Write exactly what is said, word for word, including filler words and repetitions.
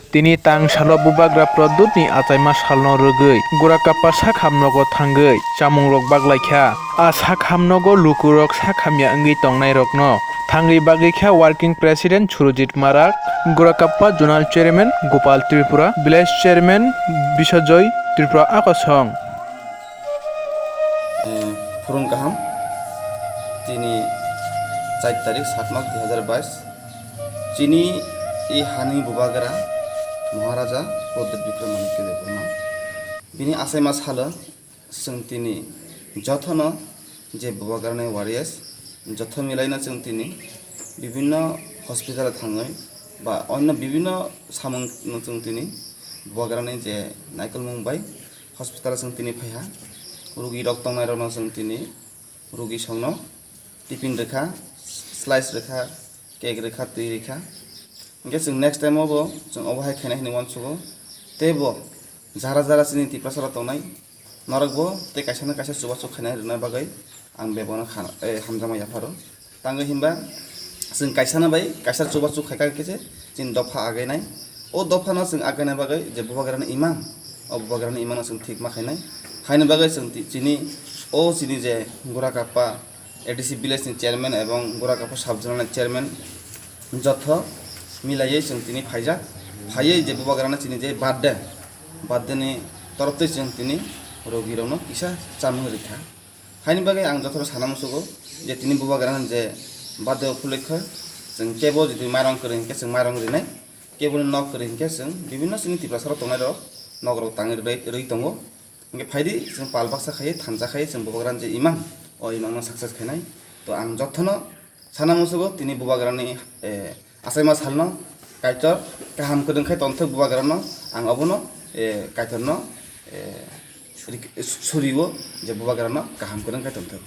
Tini tang salo bubagra Pradyutni achaima salno rwgwi Gorakappa sak hamnogo thangwi chamungrok baglaikha. A sak hamnogo lukurok sak hamya wngwi tongnairokno thangwi bagwikha Working President Surojit Marak, Gorakappa Zonal Chairman Gopal Tripura, Village Chairman Bisojoy Tripura akosong. Eh, phurung kaham, tini char tarik, sat mas, dui hazar bais. Chini i hani bubagra Maharaja Pradyut Bikram Manikya Debbarma. Bini achaima salo chwng tini jothono je bubagrani warriors, jotho milaino chwng tini bibinno hospital thangwi ba onno bibinno samungno chwng tini bubagrani je naikolmung bai hospital chwng tini phaiha. Rugi rok tongnairokno chwng tini rugi songno tiffin rwkha, slice rwkha, cake rwkha, twi rwkha. Hwnkhe chwng next time o bo chwng obo hai khainai hinwi uansugo. Tei bo jara jara chini Tiprasa rok tongnai norokbo tei kaisa na kaisa chubachu khainai rwna bagwi ang bebakno khana, eh, hamjakma yapharo. Tangwi hinba chwng kaisano bai kaisa chubachu khaikha khe se chini dopha againai. O dophano chwng againa bagwi je bubagrani imang, o bubagrani imangno chwng thik ma khainai. Haini bagwi chwng ti-, chini, o chini je Gorakappa A D C village ni chairman ebong Gorakappa sub zonal ni chairman jotho milaiwi chwng tini phaijak. Phaiwi je bubagrano chini je birthday, birthday ni torof twi chwng tini rogirokno kisa chamung rikha. Haini bagwi ang jotono sana musugo je tini bubagrano je birthday upolokhe chwng kebo jodi mairang kwrwi hinkhe chwng mairang rinai, keboni nok kwrwi hinkhe chwng bibinno chini Tiprasarok tongnairok nokrok tangwi rwi, rwi tongo. Hinkhe phaidi chwng pal baksa khai thansa khai chwng bubagrano je imang, o imangno success khainai. To ang jotono sana musugo tini bubagrani, eh, achaima salno Kaitor kaham kwrwng khai tongthok bubagrano, ang obono, eh, Kaitorno, eh, rik-, suriwo je bubagrano kaham kwrwng khai tongthok.